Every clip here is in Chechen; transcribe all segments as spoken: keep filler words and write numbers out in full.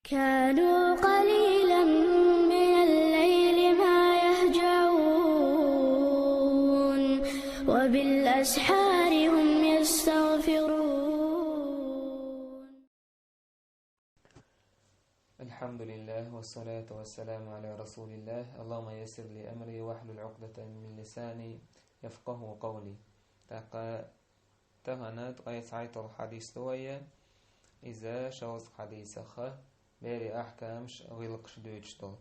كانوا قليلا من الليل ما يهجعون، وبالأسحار هم يستغفرون. الحمد لله، والصلاة والسلام على رسول الله. اللهم يسر لي أمري واحلل عقدة من لساني يفقه قولي. ТӀаккха тахана ткъе цхьайтталгӀа хьадис ду вай, иза шовзткъа хьадисах берийн ахькамаш, гӀиллакхаш дуьйцуш долу.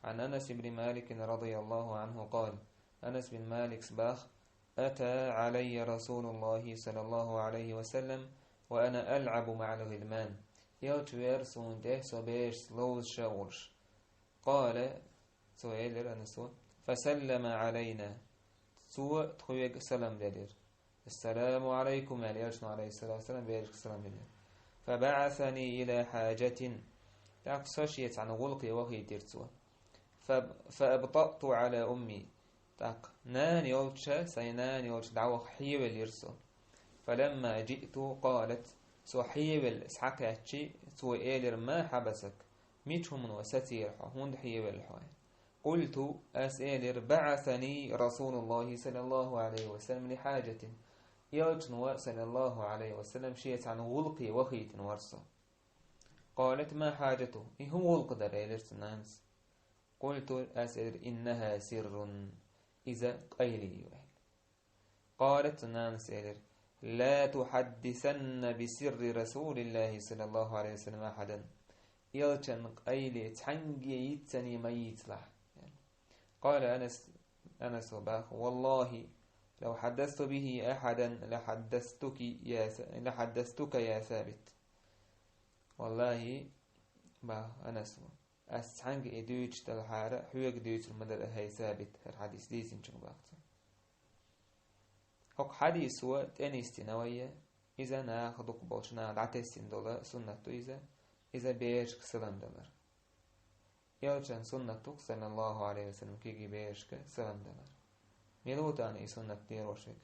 عن أنس بن مالك رضي الله عنه قال: Анас бин Малика боху: أتى علي رسول الله صلى الله عليه وسلم وأنا ألعب مع الغلمان. Элча веара суна тӀе со берашца ловзуш а волуш. قال, цо элира, Анасо: فسلم علينا. Цо тхоьга салам делира. السلام عليكم аьлла, Элчано, عليه الصلاة والسلام, берашка салам делира. فبعثني إلى حاجة. ТӀаккха со шен цхьана гӀуллакхе вахийтира цо. فأب-، فأبطأت على أمي. ТӀаккха нана йолчу, сайн нана йолчу дӀаваха хьевелира со. فلما جئت قالت. Со хьевелла схьакхаьччи, цо элира: ما حبسك؟ Мича хӀумано сацийра хьо, хӀунда хьевелла хьо? قلت, ас элира: بعثني رسول الله صلى الله عليه وسلم لحاجة. Элчано, саллаллаху Ӏалайхи ва саллам, шен цхьана гӀуллакхе вахийтина вара со. قالت: ما حاجته؟ И хӀун гӀуллакх дара, элира цу нанас. قلت, ас элира: إنها سر. Иза къайле ю, аьлла. قالت, нанас элира: لا تحدثن بسر رسول الله صلى الله عليه وسلم أحدا. Элчан къайле цхьаьнгге йиццане ма йийцалахь. قال أنس, Анасо боху: والله لو حدثت به أحدا لحدثتك يا س-، لحدثتك يا ثابت. Валлахи, боху Анасо, ас цхьаьнгге и дуьйцуш делахьара, хьоьга дуьйцур ма дара, хӀай Сабит, хӀара хьадис дийцинчуьнга, боху цо. ХӀокху хьадисо тӀенисдина вай, иза наха, дукхахболчу наха дӀатесна долу суннат ду иза, иза берашка салам далар. Элчан суннат ду-кх, саллаллаху Ӏалайхи ва саллам, кегий берашка салам далар. Мила ву тахана и суннат лелош верг?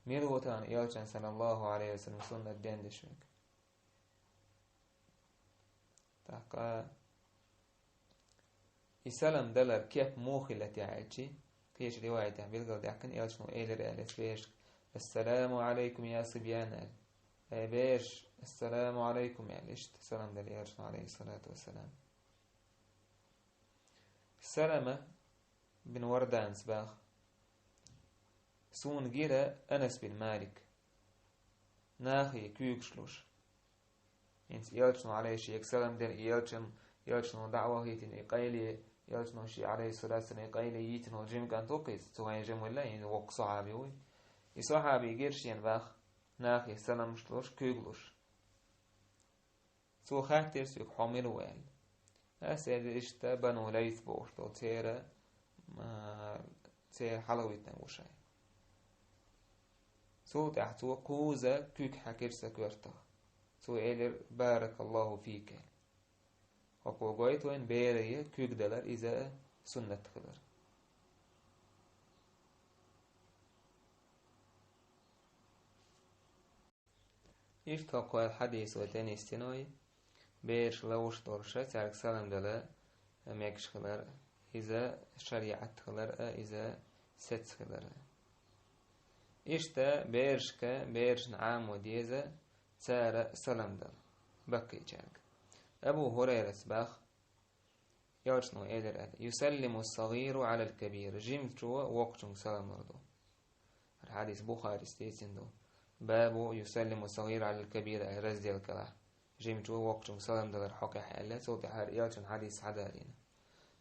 Мила ву тахана Элчан, саллаллаху Ӏалайхи ва саллам, суннат дендеш верг? ТӀаккха и салам далар кеп муха хилла те аьлчи, кхечу риваятехь билгалдаьккхина, Элчано элира аьлла берашка: السلام عليكم يا صبيان, аьлла. Эй бераш, السلام عليكم аьлла, иштта салам делла Элчано, Ӏалайхиссалату вассалам. Салама бин Варданас боху: суна гира Анас бин Малик, нахе куьйгаш луш. ХӀинца Элчано, Ӏалайхи, шега салам делла, Элчан, Элчано дӀа а вахийтина и къайле, Элчано шен, Ӏалайхиссалату вассалам, и къайле йийцина волу жима кӀант ву-кх иза, цу вайн жима валла, хӀинца воккха сахьаби ву и. И сахьаби гира шена боху, нахе саламаш луш, куьйга луш. Цо хаьттира соьга: хьо мила ву? аьлла. Ас элира: иштта Бану Лайс бохуш долу, церан, а, церан хьалхавитинарг ву ша. Цул тӀаьхьа цо кхузза куьг хьаькира сан коьртах. Цо элира: بارك الله فيك, аьлла. ХӀокхо гойту вайна бере куьг далар, иза суннат хилар. Иштта хӀокху хьадисо тӀенисдина вай, бераш ловзуш долуш а, цаьрга салам дала мегаш хилар, иза шариӀат хилар а, иза сецца хилар а. Иштта берашка, берашна Ӏамо деза цара салам дала баккхийчаьрга. Абу ХӀурайрас боху, Элчано элира аьлла: يسلم الصغير على الكبير, жимачо воккхачуьнга салам лур ду. ХӀара хьадис Бухарис дийцина ду. باب يسلم الصغير على الكبير аьлла раздел кӀелахь. Жимачо воккхачуьнга салам далар хьокъехь аьлла, цул тӀаьхьа хӀара Элчан хьадис схьадалийна.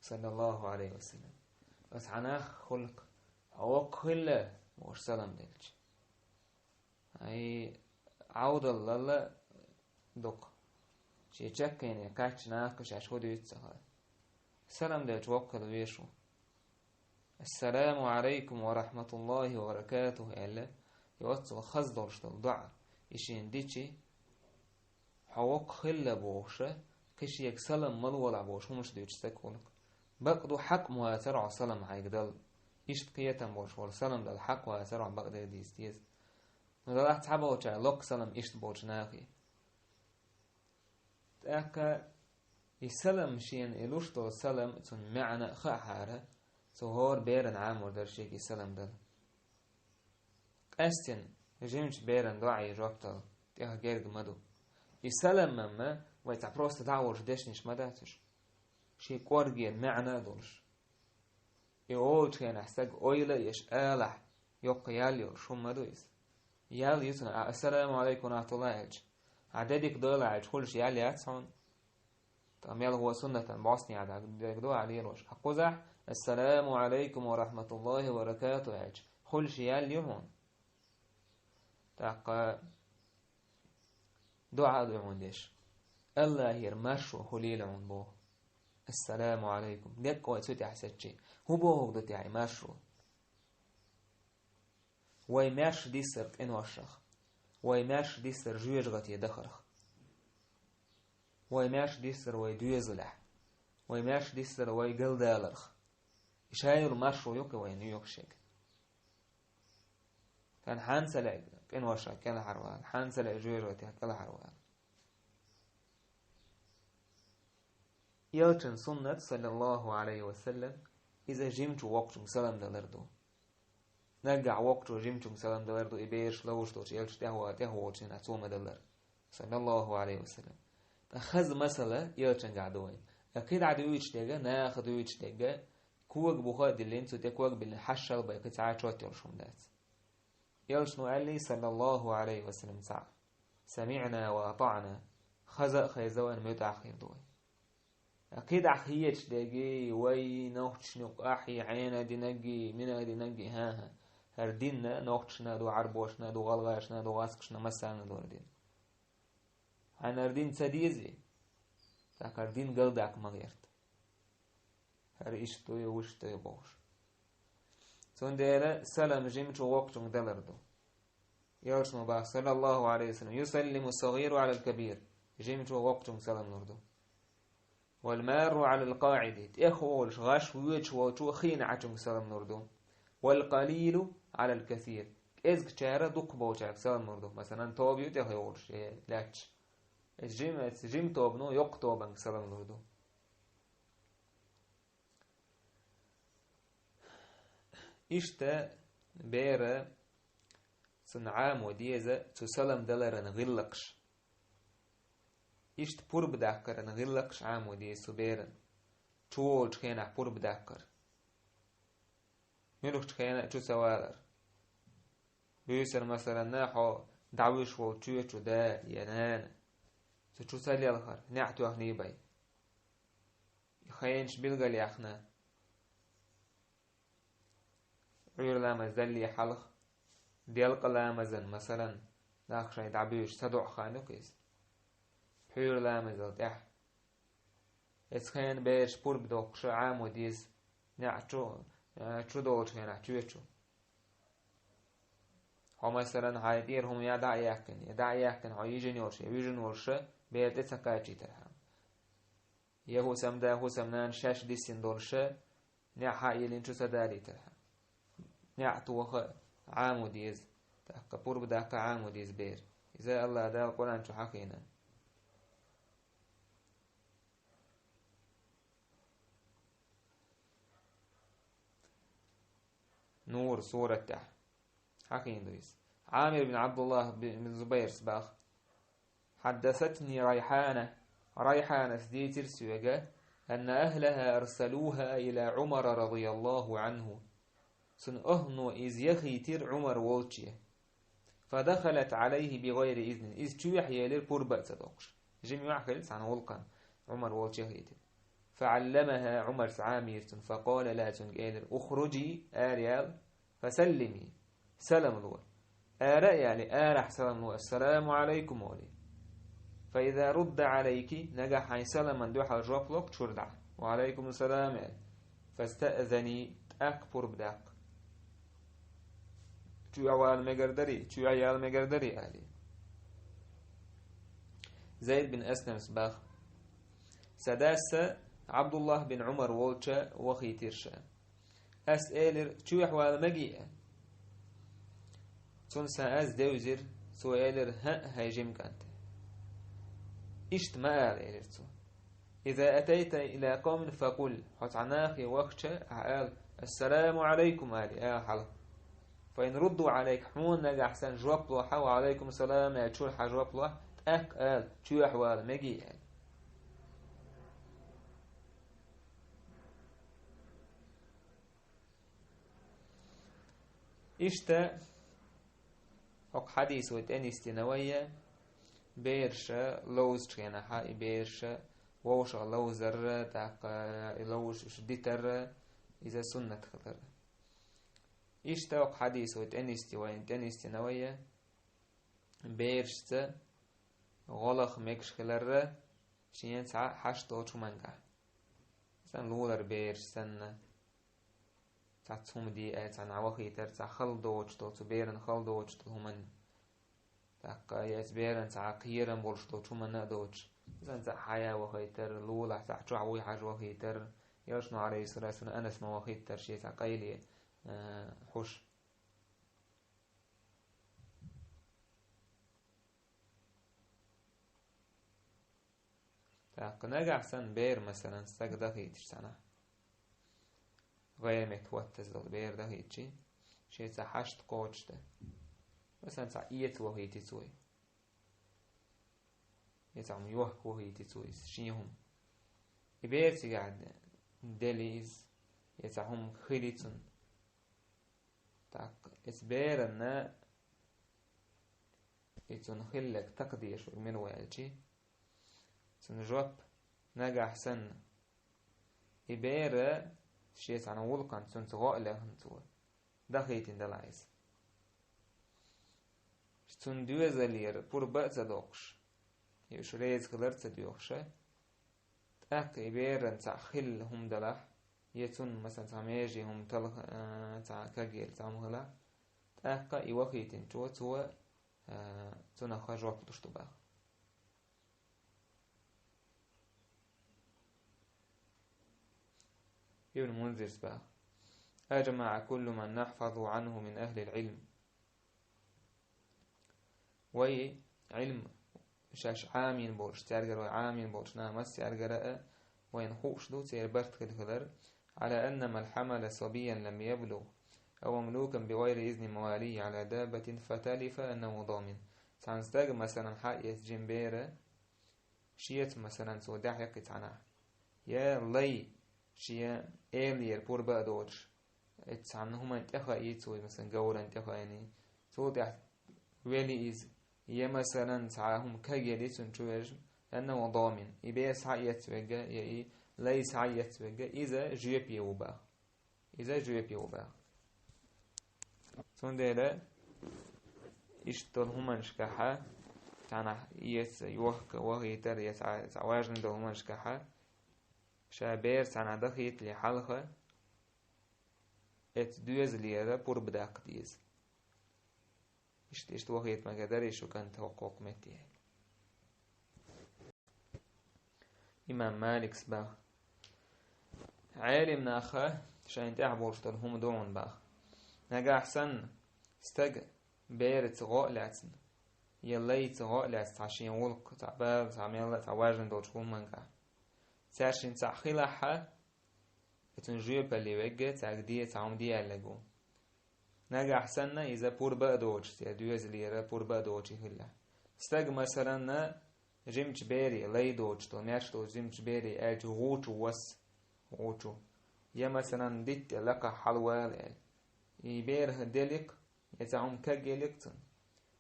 صلى الله عليه وسلم. Аса хьан нах хуьлу-кх, хьо воккха хилла, бохуш салам делча. Ай, Ӏовдалалла дукха. Шен чаккхене кхаьчча нахка шаьш хӀун дуьйцу ца хаьа. Салам делча воккха хила везаш ву. السلام عليكم ورحمة الله وبركاته аьлла, и оццул хаза долуш долу доӀа, и шена дичи, хьо воккха хилла бохуша, кхин шега салам ма лолахь бохуш хӀумаш дуьйцуш стаг хуьлу-кх. Бакъ ду, хьакъ ма вацара хьо салам хьайга дала. Иштта кхетам болуш волу салам дала хьакъ вацара хьо, бакъдерг дийца деза. Ну, делахь цхьаболчара локха салам иштта болчу нахе. ТӀаккха И салам шена, и луш долу салам, цунна маьӀна а хаахьара, цу хӀора беран Ӏамор дара шега и салам дала. Къаьстина жимачу беран доӀе жоп дала тӀех герга ма ду. И салам-м вай цхьа просто дӀа а волуш дешнаш ма дац уьш. Шен кӀоргера маьӀна а долуш. И олучу хенахь стаг ойла а еш алахь, йоккха ял йолуш хӀума ма ду иза. Ял ю цунах, «Ассаламу Ӏалайкум ва рахьматуллахӀ» аьлча. Ахьа де дика дойла аьлча, хуьлуш ял яц хьуна. Ткъа мелхо суннатан бӀостанехьа дерг ду ахьа лелош. Ахьа кхузахь, «Ассаламу Ӏалайкум ва рахьматуллахӀи ва баракатухӀ» аьлча, хуьлуш ял ю хьуна. ТӀаккха доӀа а ду хьуна деш. АллахӀера маршо хуьлийла хьуна боху. «Ассаламу Ӏалайкум». Деккъой цу тӀехь сецчи. ХӀун бохург ду тӀехь и маршо? Вай маьрша диссар къиношах. Вай маьрша диссар жоьжахате дахарх. Вай маьрша диссар вай доьзалехь. Вай маьрша диссар вай галдаларх. И шайолу маршо ю-кх вайна йоьхуш ерг. Тхан хьан ца лаьа къиношах кӀелхьарвала, хьан ца лаьа жоьжахатех кӀелхьарвала. Элчан суннат, саллаллаху Ӏалайхи ва саллам, иза жимачу воккхачуьнга салам далар ду. Наггахь воккхачо жимачуьнга салам далар ду, и бераш ловш долчу элча тӀехвала тӀехволучу хенахь цо ма-даллара, саллаллаху Ӏалайхи ва саллам. Ткъа хаза масала элчангахь ду вайн. Ткъа кхидӀа дуьйцуш дерг, наха дуьйцуш дерг, кога буха а диллина, цу тӀе ког а биллина, хьашшал бай, кхин цхьа а чот йолуш хӀума дац. Элчано аьллий, саллаллаху Ӏалайхи ва саллам, цхьаъ: «СамиӀна ва атаӀна». Хаза а хезна вайна, муьтӀахь хир ду вай. КхидӀа хеташ дерг, вай нохчашна юкъахь хьенан динарг, минан динарг, хӀан-хӀа. ХӀара дин нохчашна ду, Ӏарбошна ду, гӀалгӀашна ду, гӀаскашна, массарна ду хӀара дин. Хьайна хӀара дин ца дезий, тӀаккха хӀара дин галдаккха ма гӀерта. ХӀара иштта дуй, вуьшта дуй бохуш. Цундела салам жимачу воккхачуьнга далар ду. Элчано боху, саллаллаху Ӏалайхи ва саллам: «Юсаллиму ас-сагӀиру Ӏалал кабир». Жимачо воккхачуьнга салам лур ду. «Вал марру Ӏалал къаӀиди». ТӀехволуш, гӀаш воьдуш волчо хиъна Ӏачуьнга салам лур ду. «Вал къалилу Ӏалал касир». КӀезгачара дукхахболчаьрга салам лур ду. Масалан, тоба ю тӀехйолуш, э, лаьтташ. Жим, жима тобано йоккха тобанга салам лур ду. Иштта бер цунна Ӏамо деза цу салам даларан гӀиллакхаш. Иштта пурба даккхаран гӀиллакхаш Ӏамо деза цу беран. Чуволучу хенахь пурба даккхар. Муьлххачу хенахь а чу ца валар. Буьйсанна, масалан, хьо дӀавуьжуш волчу чоьчу да я нана, цу чу ца лелхар, неӀ тоьхний бай. И хенаш билгалъяьхна, Ӏуьйра ламаз далле хьалха, делкъа ламазан, масалан, нах шайн дӀабуьйжуш, садоӀу хан ю-кх иза. Пхьуьйра ламазал тӀаьхьа. Эцу хенан бераш пурба доккхуша Ӏамо деза, неӀ чу, э, чу долчу хенахь чоьчу. Хьо, масалан, хьайн тӀера хӀума я дӀа а яьккхина, я дӀа а яьккхина хьо йижина йолуша, я вуьжина волуша, бер тӀе ца кхачийтархьама. Я хӀусамда, хӀусамнана шаьш диссина долуша, неӀ хьа а йиллина чу ца далийтархьама. НеӀ тоха Ӏамо деза, тӀаккха пурба даккха Ӏамо деза бер. Иза АллахӀ Дала Къуръан чу хьахийна. Нур сурат тӀехь хьахийна ду иза. Ӏамир бин Ӏабдуллах бин Зубайрс баха: «Хьаддасатни Райхьана». Райхьанас дийцира соьга: «Анна ахлаха арсалуха ила Ӏумара радияллаху Ӏанху». Цуьнан ахӀло иза яхийтира Ӏумар волче. «Фадахалат Ӏалайхи бигайри изнин». Иза чоьхьа елира пурба а ца доккхуш. Жима юьхь хилла цхьана гӀуллакхана Ӏумар волче яхийтира. «ФаӀалламаха», Ӏумарс Ӏамийра цунна, «факъала лаха», цуьнга элира: «Ухружи», ара яла, «фасаллими», салам ло. Ара а яле, арахь салам ло, «Ассаламу Ӏалайкум», олий. «Фаиза рудда Ӏалайки», нагахь хьайн саламан дуьхьал жоп ло-кх чуьра дӀа, «Ва Ӏалайкум салам», аьлла. «Фастаъзани», тӀаккха пурба даккха. Чоьхьа вала мегар дарий, чоьхьа яла мегар дарий, аьлла. Зайд бин Асламс баха: «Сан дас Ӏабдуллах бин Ӏумар волча вахийтира ша. Ас элира: „Чоьхьа вала магий?“ – аьлла. Цунна сан аз девзира, цо элира: „ХӀаъ, хӀай жима кӀант“. Иштта ма ала, – элира цо. «إذا أتيت إلى قوم فقل», хьо цхьа нахе вахча, ахьа ала: «السلام عليكم», ала, ала хьалха. «فإن ردوا عليك», хьона нагахь санна жоп лохьа, «وعليكم السلام», аьлла, чура хьа жоп лохьа, тӀаккха ала: «Чоьхьа вала, мегий», аьлла. Иштта хӀокху хьадисо тӀе нисдина вай, бераш ловзачу хенахьа, и бераш вовшах ловзар, тӀаккха и ловзуш уьш дитар, иза суннат хилар. Иштта хӀокху хьадисо тӀе нисди вай, тӀе нисдина вай, берашца гӀо лаха мегаш хилар шен цхьа хьашт долчу хӀумангахь. Сан лулара бераш санна, цхьацца хӀума де аьлла, цхьаьна вахийтар, цхьа хала доцуш долу, цу беран хала доцуш долу хӀуманна. ТӀаккха я цу беран цхьа кхерам болуш долчу хӀуманна а доцуш, иза цхьа хьая вахийтар, лулахь цхьа чохь вуй хьажа вахийтар, Элчано, алейхиссалату вассалам, Анас ма вахийтар, шен цхьа къайле, а, хьуш. ТӀаккха нагахь санна бер, масалан, стаг дахийташ цхьанахь, гӀайра метта хӀоттаза долу бер дахийтчи, шен цхьа хьашт кхочушдан. Масалан, цхьа эца вахийти цо. Я цхьа хӀума йохка вахийти цо иза, шен хӀума. И бер цигахь дели иза, я цхьа хӀума хили цунна. ТӀаккха эца беранна и цунна хилларг такха дезаш верг мила ву аьлчи, цунна жоп нагахь санна, и бер шен цхьана гӀуллакхана цунца гӀо а лехна цо, дахийтина делахь иза. Цунна доьзалера пурба а ца доккхуш, и уьш реза хилар а ца доьхуша, тӀаккха и беран цхьа хилла хӀума далахь, я цунна, масалан, цхьа меже хӀума талха, а, цхьа кагъелла цхьа хӀума хилахь, тӀаккха и вахийтинчо цо, а, цунах жоп луш ду баха. Ибн Мунзирс баха: «أجمع كل من نحفظ عنه من أهل العلم». Вай Ӏилм шаьш Ӏамийна болуш, цаьргара вай Ӏамийна болуш, нах массаьргара а вайна хууш ду, церан барт хила хилар, «على أن من حمل صبيا لم يبلغ أو مملوكا بغير إذن مواليه على دابة فتلف أنه ضامن». Цхьана стага, масалан, хьаэца жима бер, шеца, масалан, цо дӀахьекхи цхьанахь, я лай шен элера пурба а доцуш, эццахьана хӀуманна тӀе хаийца вай, масалан, говран тӀе хаийний, цул тӀаьхьа вели иза, я, масалан, цхьа хӀума кагъели цунна чу вежа, «أنه ضامن». И бер схьаэцна верг, я и лай схьаэцна верг, иза жоьпе ву баха. Иза жоьпе ву баха. Цундела иштта долу хӀуманашкахьа, цхьанахь эца йохка вахийтар, я цхьа, цхьа важна долу хӀуманашкахьа, ша бер цхьанахь дахийтале хьалха, эца доьзалера пурба даккха деза. Иштта, иштта вахийта мегар дарий шу кӀант хӀокху-хӀокху метте. Имам Маликс баха: Ӏелим наха шайна тӀехь болуш долу хӀума ду хьуна баха. Нагахь санна, стаг бераца гӀо а лаьцна, я лайца гӀо а лаьцна, цхьа шен гӀуллакх, цхьа бала, цхьа мелла, цхьа важна долчу хӀуманга, цаьршинца хилахьа, и цунна жоьпалле вегга, цаьрга де, цхьа хӀума де аьллаг ву. Нагахь санна, иза пурба а доцуш, церан доьзалера пурба а доцуш хилла. Стаг, масаланна, жимачу бере, лай доцуш долу, маьрша долчу жимачу бере аьлча, гӀучу вас, гӀучу. Я, масалан, дитта лакхахь хьалавала аьлла. И бер деликх, я цхьа хӀума кагъеликх цунна.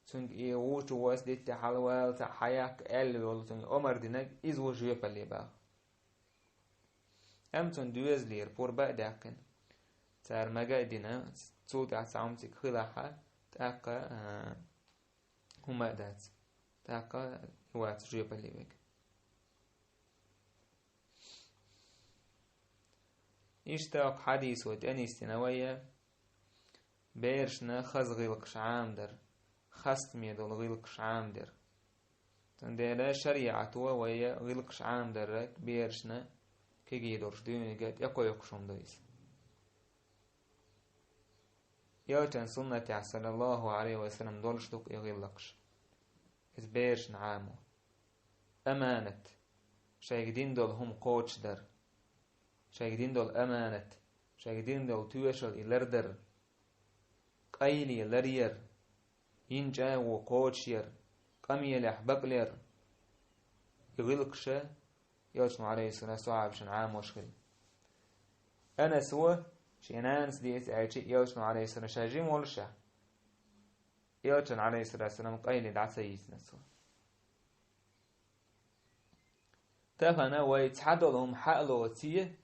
Цуьнга и гӀучу вас дитта хьалавала, цхьа хьаяккха аьлла волу, цуьнга омар динарг, иза ву жоьпалле баха. Амма цунна доьзалера пурба а даьккхина, цара мага а дина, цул тӀаьхьа цхьа хӀума цига хилахьа, тӀаккха, а, хӀума а дац, тӀаккха и вац жоьпалле вега. Иштта оха хьадисо тӀенисдина вай, берашна хаза гӀиллакхаш Ӏамадар, хастаме долу гӀиллакхаш Ӏамадар. Цундела шариӀато вай гӀиллакхаш Ӏамадарра берашна кегий долуш дуьйнига тӀекхойкхуш хӀума ду иза. Элчан суннатехь, саллаллаху алейхи ва саллям, долуш ду-кх и гӀиллакхаш. Иза берашна Ӏамо. Аманат. шайга дина долу хӀума кхочушдар, шайга дина долу аманат, шайга дина долу тоьшалла и лардар, къайле ларъяр, йина чӀагӀо кхочушъяр, къамелехь бакълер. И гӀиллакхаш Элчано, Ӏалайхиссалам, сахьабашна Ӏамош хилла. Анас ву, шен нанас дийца аьлча, Элчано, Ӏалайхиссалам, ша жима волуш а, Элчанна, Ӏалайхиссалам, къайле дӀа ца йийцина цо. Тахана вай цхьадолу хӀума хьа а лоций,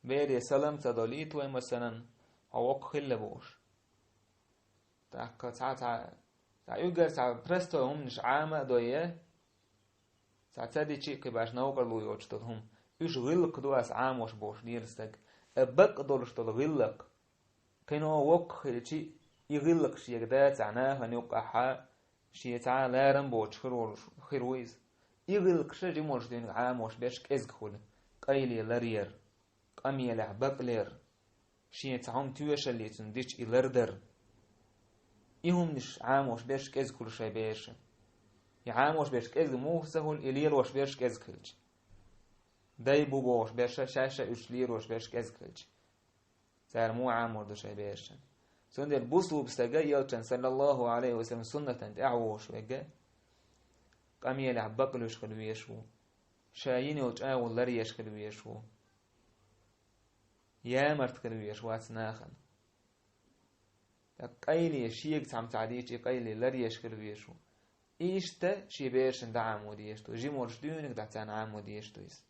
бере салам ца долийта вай, масалан, хьо воккха хилла бохуш. ТӀаккха цхьа, цхьа, цхьа уьгар цхьа простой хӀуманаш Ӏама а дой, цхьа ца дичи а кхин баш новкъарло йоцуш долу хӀума. Уьш гӀиллакх ду ас Ӏамош бохуш лела стаг. Э, бакъ долуш долу гӀиллакх. Кхин воккха хилчи, и гӀиллакх шега дацахь нахана юккъахьа, шен цхьа а ларам боцуш хир волуш, хир ву иза. И гӀиллакхаш жима волуш дуьйна Ӏамош берш кӀезиг хуьлу, къайле ларъяр, къамелехь бакълер, шен цхьа хӀума тоьшалле цунна дича и лардар. И хӀуманаш Ӏамош берш кӀезиг хуьлу шайн берашна. И Ӏамош берш кӀезиг муха ца хуьлу, и лелош берш кӀезиг хилча. Дай бу бохуш берш, шаьш а уьш лелош берш кӀезиг хилча. Цара муха Ӏамор ду шайн берашна? Цундела бусулба стага Элчан, саллаллаху Ӏалайхи ва саллам, суннатан тӀаьхьа вогӀуш верг, къамелехь бакълуьйш хила везаш ву, ша йина йолу чӀагӀо ларъеш хила везаш ву. Ямарта хила везаш вац нахана. ТӀаккха къайле шега цхьамма ца дийцича, и къайле ларъеш хила везаш ву. Иштта шен берашна дӀа Ӏамо дезаш ду, жима волуш дуьйна дӀа царна Ӏамо дезаш ду иза.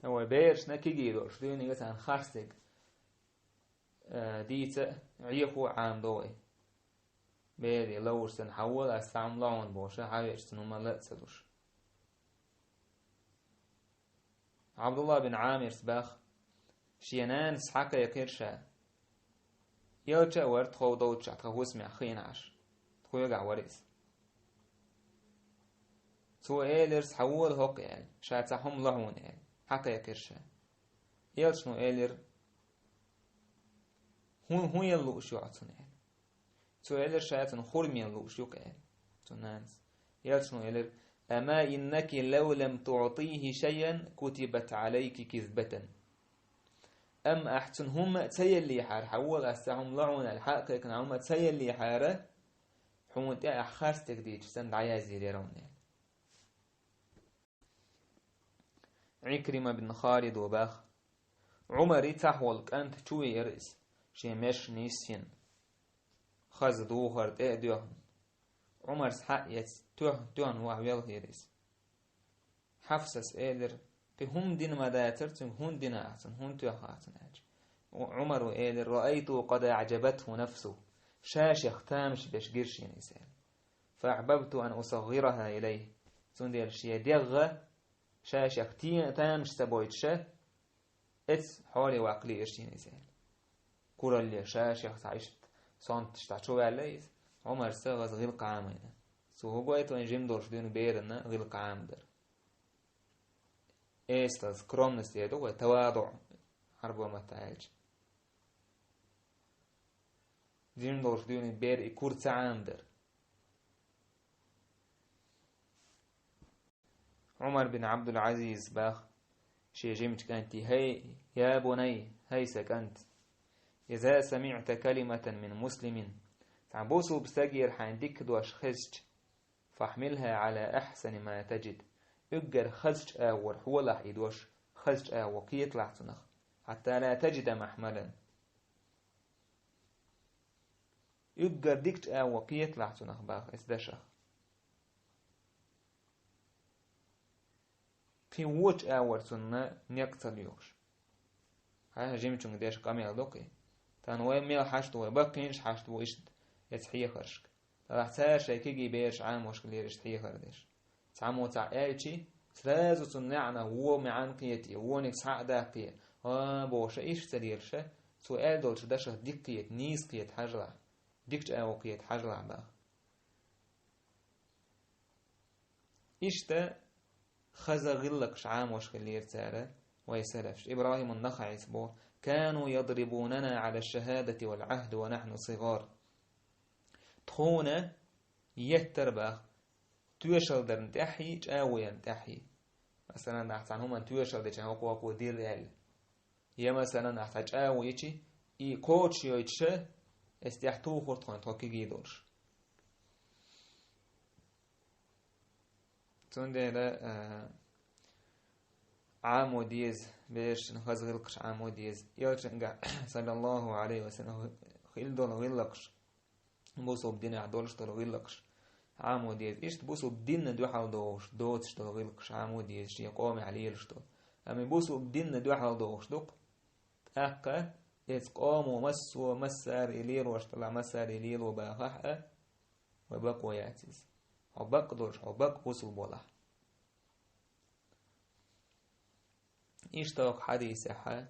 Вай берашна кегий долуш дуьйна царна харцдерг, э, дийца а, Ӏехо а Ӏамадо вай. Бере ловзуш санна, хьавола, ас цхьа хӀума ло хьуна бохуш, хьаверча цунна хӀума ла а ца луш. Ӏабдулла бин Ӏамирс баха, шен нанас хьакхайкхира ша. Элча а вара тхов долчохь тхан хӀусамехь хиъна Ӏаш. Тхоьгахь вара иза. Цо элира, хьавола хӀокху аьлла, ша цхьа хӀума ло хьуна аьлла, хьакхайкхира ша. Элчано элира, хӀун, хӀун ян лууш ю хьо цунна аьлла. Цо элира, ша цунна хурма ян лууш ю-кх аьлла, цуьнан нанас. Элчано элира, ама иннаки лав лам туътийхи шайъан кутибат Ӏалайки кизбатан. Амма ахь цунна хӀумма а ца еллехьара, хьавола, ас цхьа хӀума ло хьуна аьлла, хьа а кхайкхина, хӀумма а ца еллехьара, хьуна тӀе ахь харцдерг дийцича санна дӀаязйийр яра хьуна аьлла. Ӏикрима бин Халид ву баха. Ӏумаре цхьаъ волу кӀант чу веара иза, шен мешна йиссина. Хаза духар тӀе а доьхна. Ӏумарс хьаъ эцна, тоьхна-тоьхна ваха велхийра иза. Хьафсас элира, кхин хӀума дина ма дацара цуьнга, хӀунда дина ахь цунна, хӀунда тоьхна ахь цунна аьлча. Ӏу-, Ӏумара элира, раайту къад аъжабатху нафсуху, ша шех тамаш беш гира шена иза аьлла. Фа ахьбабту ан усаггираха илайхи. Цундела шен дегӀ ша шех те-, тамаш ца бойтуша, эцу хьоле ваккха лиира шена иза аьлла. Куралле ша шех цхьа иштта сонташ цхьа чу ваьлла иза, Ӏумарса гӀаза гӀиллакх Ӏамийна. Цо хӀун гойту вайн жима долуш дуьйна берана гӀиллакх Ӏамадар? Эстаз, скромность эр ду вай, таваду, Ӏарбо маттахь аьлча. Жима долуш дуьйна бер и кура ца Ӏамадар. Ӏумар бин Ӏабдул-Ӏазиз баха шен жимачу кӀанте, хӀай, я бунай, хӀай сан кӀант, иза самиъта калиматан мин муслимин, цхьана бусулба стагера хьайна дика дош хезча, фахьмилха Ӏала ахьсани ма таджид, уггар хазачу агӀор хьолахь и дош, хазачу агӀо кхеталахь цунах, хьатта ла таджида махьмалан. Уггар дикачу агӀо кхеталахь цунах баха эцу дашах. Кхин вочу агӀор цунна некъ ца лоьхуш. Хьан жимачуьнга деш къамел ду кхин. Тахана вай мел хьашт ву, вай баккхийнаш хьашт ву иштта эцу хьехаршка. Делахь цара шайн кегий бераш Ӏамош хилира иштта хьехар деш. Цхьаммо цхьаъ аьлчи, сразу цунна неӀна вон маьӀна кхетий, вониг схьа а даккхий, а, бохуша иштта ца лелаша, цо аьлла долчу дашах дика кхета, нийса кхета хьажалахь, дикачу агӀо кхета хьажалахь баха. Иштта хаза гӀиллакхаш Ӏамош хилира цара, вай салафаш. ИбрахӀим ан-НахаӀис боху: «Кану ядрибунана Ӏала шахадати вал Ӏахди ва нахьну сигар». Тхуна еттара баха, тоьшалла дарна тӀехьий, чӀагӀо ярна тӀехьий. Масала, нах цхьана хӀуманна тоьшалла деча хӀокхо-хӀокхо дир аьлла. Я, масала, нах цхьа чӀагӀо йичи, и кхочушйойтуш, эс тӀехь тухург тхона тхо кегий долуш. Цундела, а, Ӏамо деза, берашна хаза гӀиллакхаш Ӏамо деза. Элчангахь, саллаллаху Ӏалайхи ва саллам, хилла долу гӀиллакхаш, бусулба динехь долуш долу гӀиллакхаш Ӏамо деза. Иштта бусулба динна дуьхьал догӀуш, доцуш долу гӀиллакхаш Ӏамо деза, шен къомехь лелаш долу. Амма бусулба динна дуьхьал догӀуш ду-кх. ТӀаккха эцу къомо массо а массара и лелош делахь, массара и лело бахахь а, вай бакъо яц иза. Хьо бакъ долуш, хьо бакъ бусулба волахь. Иштта хӀокху хьадисехь а,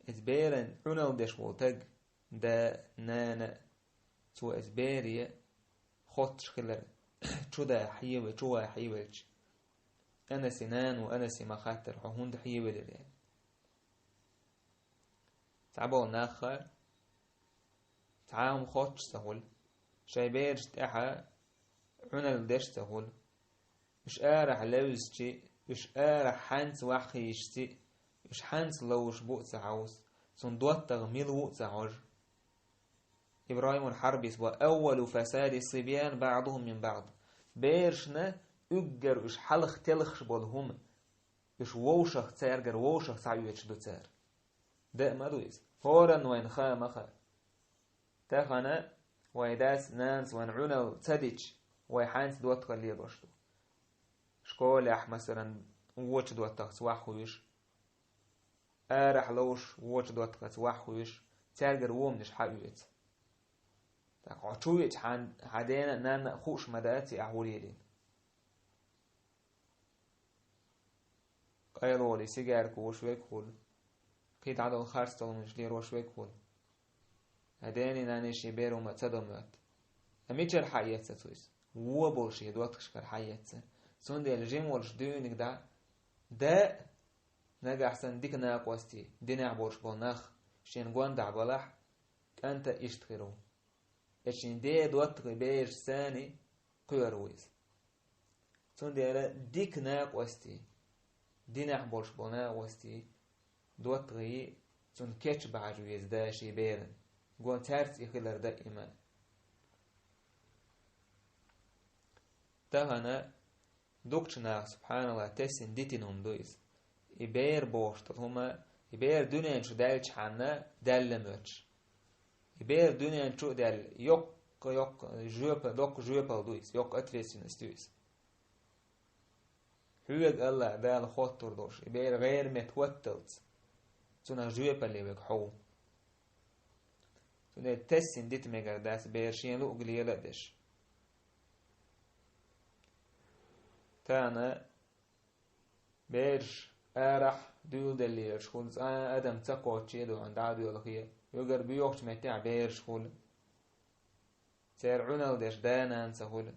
иза беран Ӏуналла деш волу таг, да, нана, цо иза бере хоттуш хилар, чу да хьеве-, чу ван хьевелча, Анаси нано Анасе ма-хаттара, хьо хӀунда хьевелира аьлла. Цхьаболу нахха цхьа а хӀума хоттуш ца хуьлу, шайн берашна тӀехь Ӏуналла деш ца хуьлу. Уьш арахь левзачи, уьш арахь хьаьнца ваха хьийшачи, уьш хьаьнца ловзуш бу а ца хьовса, цунна доттагӀа мила ву а ца хьожу. ИбрахӀим ал-Хьарбис бо: «Аввалу фасади сибьян баӀдухум мин баӀд». Берашна уггар уьш хьалха телхаш болу хӀума, уьш вовшах, цаьргара вовшах схьаоьцуш ду цара. Даа ма ду иза. ХӀоранна вайна хаа ма хаьа. Тахана вайн дас-нанас вайна Ӏуналла ца дича, вай хьаьнца доттагӀалла лелош ду. Школехь, масалан, вочу доттагӀца ваха хьуьйш, арахь ловзуш вочу доттагӀца ваха хьуьйш, цаьргара воманаш хьаоьцу. ТӀаккха хьо чу веача, хьан, хьан дена а, нанна а хууш ма дац и ахь вур елийна. Къайлаволий, сигарка вуш верг хуьлу, кхин дӀадолу харц долу хӀуманаш лелош верг хуьлу. Ткъа дена-нанна шен беро ма ца до моьтту. Ткъа мичара хьаэцна цо иза? Вон болу шен доттагӀашкара хьаэцна. Цундела жима волуш дуьйна дӀа, да а, нагахь санна дика накъостий, динехь болуш болу нах шена гондахь балахь, кӀанта иштта хир ву. Эцу шен ден доттагӀий бераш санна кхоьру ву иза. Цундела дика накъостий, динехь болуш болу накъостий, доттагӀий, цунна кечбан хьажа веза да шен берана. Гон цаьрца и хилар даима. Тахана дукхачу наха, субхьаналлахӀ, тесна дитина хӀума ду иза. И бер бохуш долу хӀума, и бер дуьнен чу даьллачхьана даьлла моьттуш. И бер дуьнен чу а даьлла, йоккха, йоккха, жоьпа-, доккха жоьпалла ду иза, йоккха ответственность ю иза. Хьоьга АллахӀ Дала хоттур долуш, и бер гӀеран метта хӀотталц, цунах жоьпалле верг хьо ву. Цундела тесна дита мегар дац бер шен луъург лела а деш. Тахана бераш арахь дуьйладеллераш хуьлу, цкъа а адам ца кхоччий а дуьхьал дӀа а доьлхий, уггар боьхачу меттехь бераш хуьлу. Церан Ӏуналла деш да-нана ца хуьлу,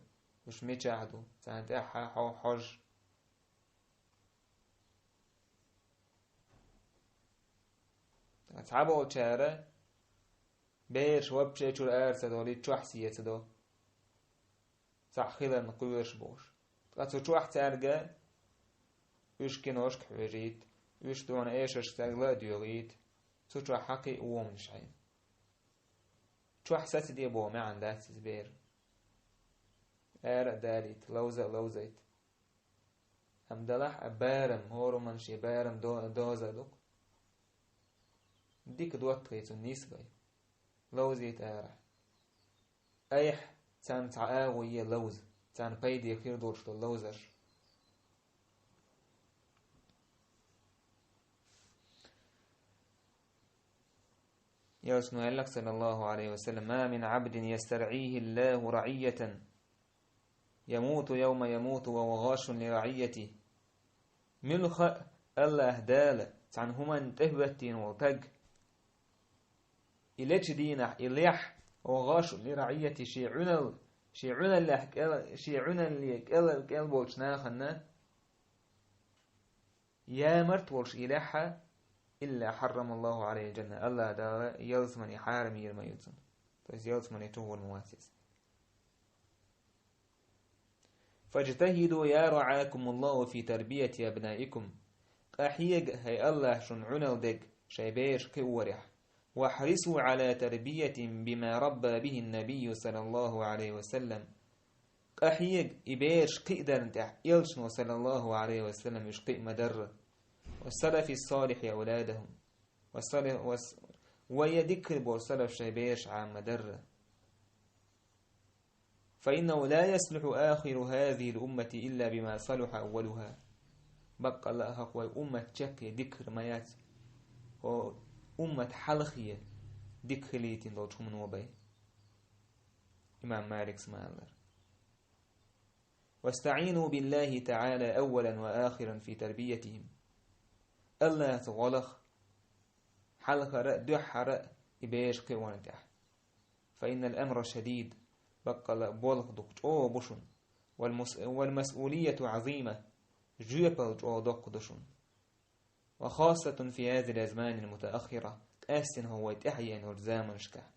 уьш мичахь ду, царна тӀаьхьа хьо-, хьожа. Цхьаболчара бераш вообще чуьра ара ца долуьйту, чохь сецадо. Цхьаъ хиларна кхоьруш болуш. Ткъа цу чохь цаьрга уьш киношка хьоьжуьйту, уьш дуьхьал эшаршка цаьрга ла а доьгӀуьйту, цу чохь хьакхий а воманаш хьайна. Чохь сацаде боху маьӀна дац иза бер. Ара а далийта, ловза а ловзайта. Амма делахь а барам, хӀораммо шен барам до-, доза а ду-кх. Дика доттагӀий цунна нисбай. Ловзийта арахь. Айхьа царна цхьа агӀо е ловза, царна пайде хир долуш долу ловзарш. Элчано аьлла-кх, саллаллаху Ӏалайхи ва саллам: «Ма мин Ӏабдин ястаргӀийхӀиллаху рагӀийятан, ямуту явма ямуту ва хӀува гӀашун ли рагӀийятихӀ». Муьлхха а АллахӀ Дала цхьана хӀуманна тӀехӀоьттина волу таг, и лечу дийнахь, и лехь, ва хӀува гӀашун ли рагӀийятихӀ, шен Ӏуьналла, шен Ӏуьналлехь кӀел-, шен Ӏуьналле кӀел-, кӀел болчу нахана ямарт волуш и лехьа, илла хьаррамаллаху Ӏалайхил джанна, АллахӀ Дала ялсамани хьарам йийр ма ю цунна. То есть ялсамани чу гӀур ма вац иза. فاجتهدوا يا رعاكم الله في تربية أبنائكم. Къахьега, хӀай АллахӀ шун Ӏуналла дег, шай бераш кхиорехь. واحرصوا على تربيتهم بما ربى به النبي صلى الله عليه وسلم. Къахьега, и бераш кхиадарна тӀехь, Элчано, саллаллаху Ӏалайхи ва саллам, уьш кхиа ма-дарра. والسلف الصالح أولادهم. والسلف-، والس-، ва я дикка болу салаф шай бераш Ӏама ма-дарра. فإنه لا يصلح آخر هذه الأمة إلا بما صلح أولها. Баккъалла а хӀокху вай уммат чекхе дикка ма яц, хӀокху уммат хьалхе дикка хилийтина долчу хӀумано бен. Имам Маликс ма-аллара: واستعينوا بالله تعالى أولا وآخرا في تربيتهم. АллахӀца гӀо лаха, хьалхара а, дуьххьара а и бераш кхиорна тӀехь. فإن الأمر شديد, баккъалла а болх дукха чӀогӀа бу шуна. والمس-، والمسؤولية عظيمة, жоьпалла чӀогӀа доккха ду шуна. وخاصة في هذه الأزمان المتأخرة, къаьстина хӀокху вай тӀаьхьа еана йолчу заманашкахь.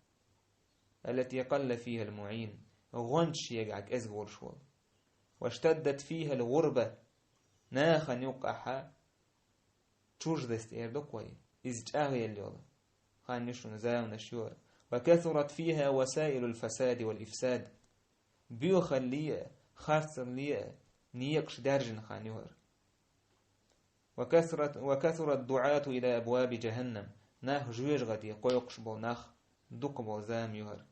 التي قل فيها المعين, гӀончаш шегахь кӀезиг волуш волу. واشتدت فيها الغربة, нахана юккъехь чуждость эр ду-кх вай, иза чӀагӀъелла йолу хан ю шуна, заманаш ю хӀара. وكثرت فيها وسائل الفساد والإفساد. Боьхалле а, харцалле а некъаш даьржина хан ю хӀара. وكثرت، وكثر الدعاة إلى أبواب جهنم. Нах жоьжахати кхойкхуш болу нах дукха болу зама ю хӀара.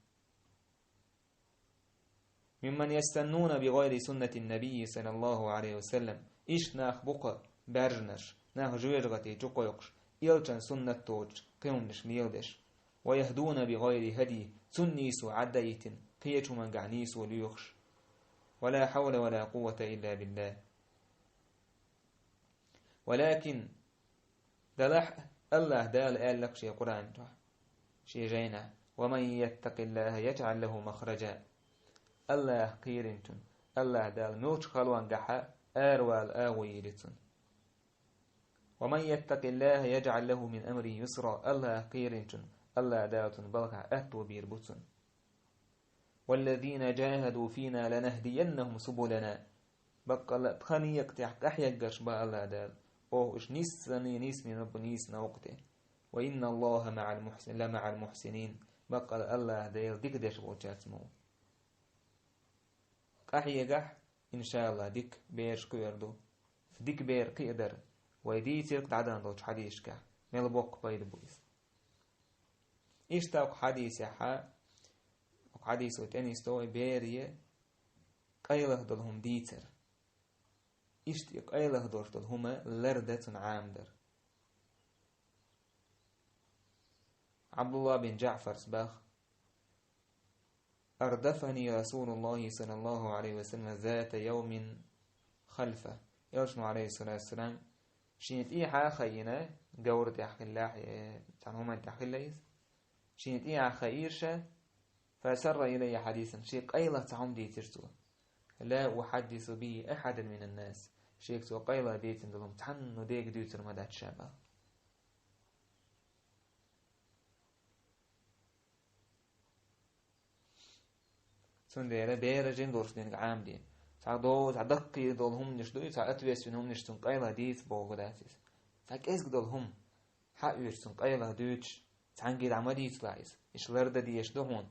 ممن يستنون بغير سنة النبي صلى الله عليه وسلم. Иштта нах бу-кх баьржинарш, нах жоьжахати чу кхойкхуш, Элчан суннат доцучу кхиамнаш леладеш. ويهدون بغير هديه, цунна нийсо Ӏадда а йитина, кхечу хӀумангахь нийсо лоьхуш. ولا حول ولا قوة إلا بالله. ولكن, делахь а, АллахӀ Дала аьлла-кх шен Къуръан чохь, шен жайнахь: ومن يتق الله يجعل له مخرجا. АллахӀ кхийринчун АллахӀ Дала муьлххачу халонгахь а аравала агӀо йийр ю цунна. ومن يتق الله يجعل له من أمره يسرا. АллахӀ кхийринчун АллахӀ Дала цунна балхахь аьтто бийр бу цунна. والذين جاهدوا فينا لنهدينهم سبلنا. Баккъалла а тхан некъа тӀехь къахьегнарш бан АллахӀ Дала. Оха уьш нисса а нисбина бу нийса новкъа тӀе. وإن الله مع المحس-، لمع المحسنين. Баккъалла а АллахӀ Дела дика деш волчаьрца ма ву. Къахьегахь, иншаАллахӀ, дика бераш кхиор ду. Дика бер кхиадар вай дийцира-кх дӀадахана долчу хьадисашкахь, мел боккха пайда бу иза. Иштта кху хьадисехь, кху хьадисо тӀенисдо и бере къайлаха долу хӀума дийцар. Иштта и къайлаха долуш долу хӀума лардан цунна Ӏамадар. Ӏабдулла бин Джаъфарс бах: أردفني رسول الله صلى الله عليه وسلم ذات يوم خلفه. Элчано, Ӏалайхиссалату вассалам, шена тӀехьа а хаийна, говра тӀехь хиллехь, э, цхьана хӀуманна тӀехь хилла иза. Шена тӀехьа хаийра ша, فأسر إلي حديثا, шен къайлаха цхьа хӀума дийцира цо. لا أحدث به أحدا من الناس. Шега цо къайлаха дийцина долу хӀума цхьанна дега дуьйцур ма дац ша бах. Цундела бераш жима долуш динга Ӏамаде. Цхьа доза, цхьа даккхий долу хӀуманаш ду, цхьа ответственный хӀуманаш, цунна къайлаха дийца бохург дац иза. Цхьа кӀезиг долу хӀума хьаоьцуш, цунна къайлаха дуьйцуш, цхьаьнгге дӀа ма дийцалахь иза. Иштта лардан дезаш ду хьуна.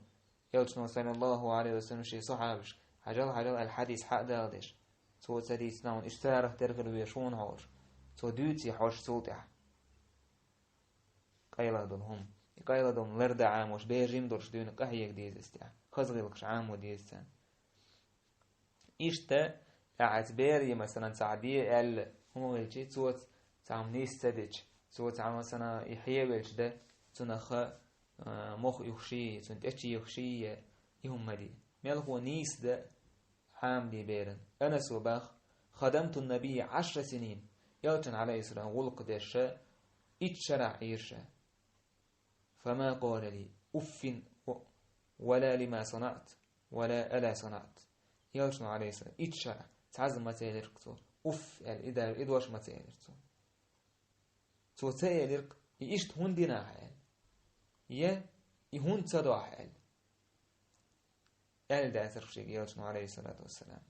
Элчано, саллаллаху Ӏалайхи ва саллам, шен сахьабашка: «Хьажал, хьажал», аьлла, хьадис хьа а даладеш. Цо ца дийцина хьуна, иштта царах тера хила везаш ву хьуна хьо. Цо дуьйций хьожуш цул тӀаьхьа. Къайлаха долу хӀума. И къайлаха долу хӀума лардан Ӏамош, бераш жима долуш дуьйна къахьега деза иза тӀехь. Хаза гӀиллакхаш Ӏамо деза царна. Иштта, тӀаьхьа бере, масалан, цхьа де аьлла, хӀума хилча, цо цхьа хӀума нийса ца дича, цо цхьа, масалан, и хьевелча дан, цунах, а, мох уьхуш, цунна тӀечуехуш, и хӀума ма де. Мелхо нийса дан Ӏамаде беран. Анаса бах: «خدمت النبي عشر سنين». Элчанна, Ӏалайхиссалам, гӀуллакх деш итт шарахь Ӏийра ша. «فما قال لي أف ولا لما صنعت ولا ألا صنعت». Элчано, Ӏалайхиссалам, итт шарахь цхьазза ма ца элира цо: «Уф», аьлла, и дар, и дош ма ца элира цо. Цо ца элира: «И иштта хӀунда дина ахь?» аьлла. Я: «И хӀунда ца до ахь?» аьлла. Аьлла дацара шега Элчано, Ӏалайхиссалату вассалам.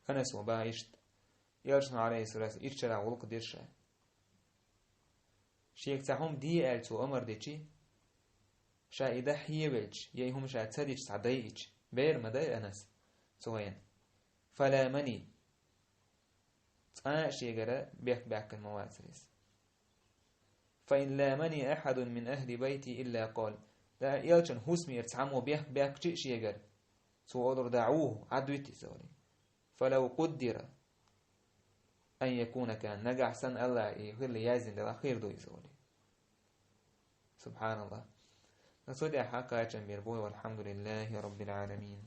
Анаса боху иштта: Элчано, Ӏалайхиссалату вассалам, ишта шарахь гӀуллакх дира ша. Шега цхьа хӀума де аьлла цо амар дичи, ша и дахье велча, я и хӀума ша ца дича, цхьа дайича, бер ма дай Анас цу вайна. Фа ламани, цкъа а шегара бехк баьккхина ма вацара иза. Фа ин ламани ахьадун мин ахьли байти илла къала. Да, Элчан хӀусамера цхьаммо бехк баьккхича а шегара, цо олура: «ДаӀуху, Ӏадвита иза», олий. «Фа лав къуддира ан якуна кана». Нагахь санна Аллахьа и хила яздина делахь, хир ду иза, олий. Субханаллах. Ткъа цу тӀехь кхачам бер бу: «Валхьамдулиллахи раббил Ӏаламин».